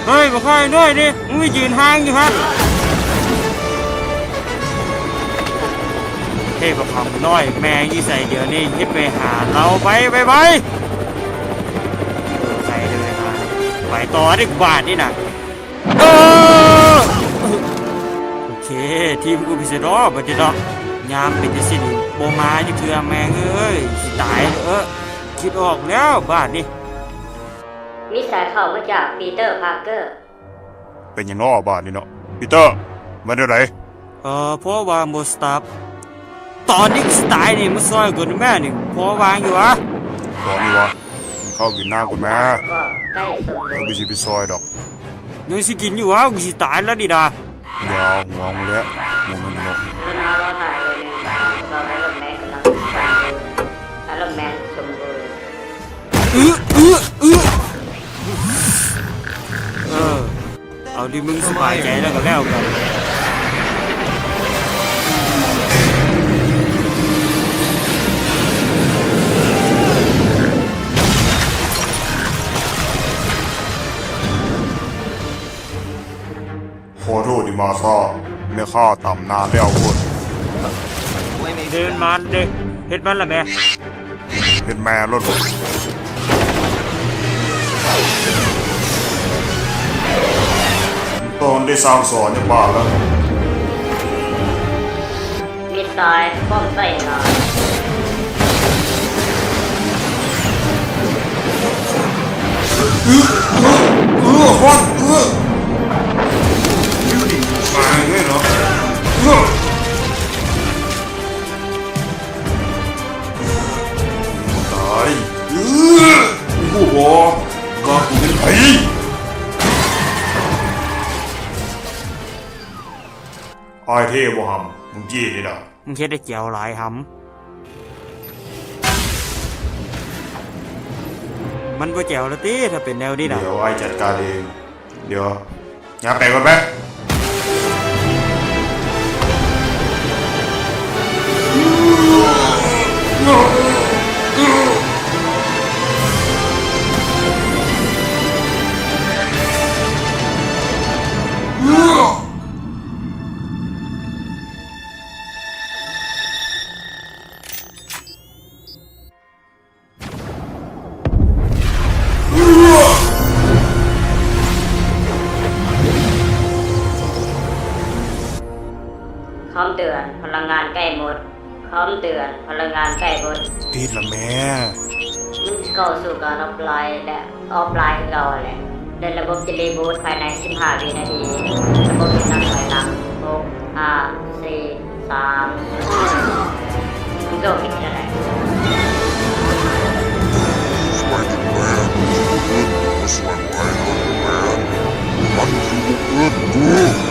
ເຮີ້ຍ ບັກຂ້ອຍນ້ອຍນີ້ ມຶງໄປຢືນຫ່າງຢູ່ຫັ້ນ. ເຮີ້ຍ ບັກຫຳນ້ອຍ ແມ່ງຢູ່ໃສດຽວນີ້? ເຮັດໄປຫາລາວໄປ ໄປ ໄປ ໄປເດີ ໄປຕໍ່ເດີ ບາດນີ້ນະ. ເອີ ໂອເຄ ທີມກູພິເສດອກ ບາດນີ້ເນາະ. ຍາມເປັນຈັ່ງຊີ້ນີ້ ບໍ່ມາຈັກເທື່ອ ແມ່ງເອີຍ ຊິຕາຍເອີ. ຄິດອອກແລ້ວບາດນີ້. ມີສາຍເຂົ້າມາຈາກປີເຕີ ພາເກີ. ເປັນຫຍັງເນາະບາດນີ້ເນາະ ປີເຕີ ແມ່ນແນວໃດ? ເອີ ເພາະວ່າບໍ່ສະຕາບ ຕອນນີ້ຊິຕາຍນີ້ ມາຊ່ອຍກ່ອນແມ່ນີ້ ພໍວ່າງຢູ່ຫວາ? ພໍນີ້ຫວາ? ກິນເຂົ້າກິນນ້ຳກ່ອນແມ່ ແລ້ວກູຊິໄປຊ່ອຍດອກ. ຍັງຊິກິນຢູ່ຫວາ? ກູຊິຕາຍແລ້ວນີ້ນາ. ຢ່າຫ່ວງແຫຼະ ບໍ່ແມ່ນດອກ. ອາລົມແມນສົມບູນ. ອື ອື ອື ເອີ ເອົາທີ່ມຶງສະບາຍໃຈແລ້ວກໍແລ້ວກັນ. ຂໍໂທດທີ່ມາຊ້າ ແມ່ຄ້າຕຳນານແລ້ວພຸ້ນ. ເຮັດມັນເດ້ ເຮັດມັນລະແມ່. ເຮັດແມ່ໂລດ. ຕອນໄດ້ສັ່ງສອນຍັງບາດລະ. ມິດຕາຍ ປ້ອມໃສ່ລາຍ. ອື ອື ອື ຮອດ ອື ຕາຍເລີຍເນາະ. ອື ຕາຍ. ອື ຮູ້ບໍ່ວ່າກູເປັນໃຜ? ອ້າຍເທ່ບໍ່ຫຳ ມຶງຈີ້ນີ້ນະ. ມຶງເຮັດໄດ້ແຈວຫຼາຍຫຳ. ມັນບໍ່ແຈວລະຕິ ຖ້າເປັນແນວນີ້ນະ. ດຽວອ້າຍຈັດການເອງ. ດຽວ ຍ່າງໄປກ່ອນໄປ. ຄຳເຕືອນ, ພະລັງງານໃກ້ໝົດ. ຄຳເຕືອນ, ພະລັງງານໃກ້ໝົດ. ຕິດລະແມ່. ມຶງຈະເຂົ້າສູ່ການອອຟລາຍ ແລະ ອອຟລາຍຄືເກົ່າຫັ້ນແຫຼະ. ແລະ ລະບົບຈະຣີບູດພາຍໃນສິບຫ້າວິນາທີ. ລະບົບຈະນັບຖອຍຫຼັງ ຫົກ ຫ້າ ສີ່ ສາມ ສອງ ໜຶ່ງ. ໂຕຄິດຈັ່ງໃດ? ຊ່ວຍກັນແມ່ ມາຊ່ວຍອ້າຍໜ່ອຍແມ່ ມັນຄືບໍ່ເອີ້ນກູ.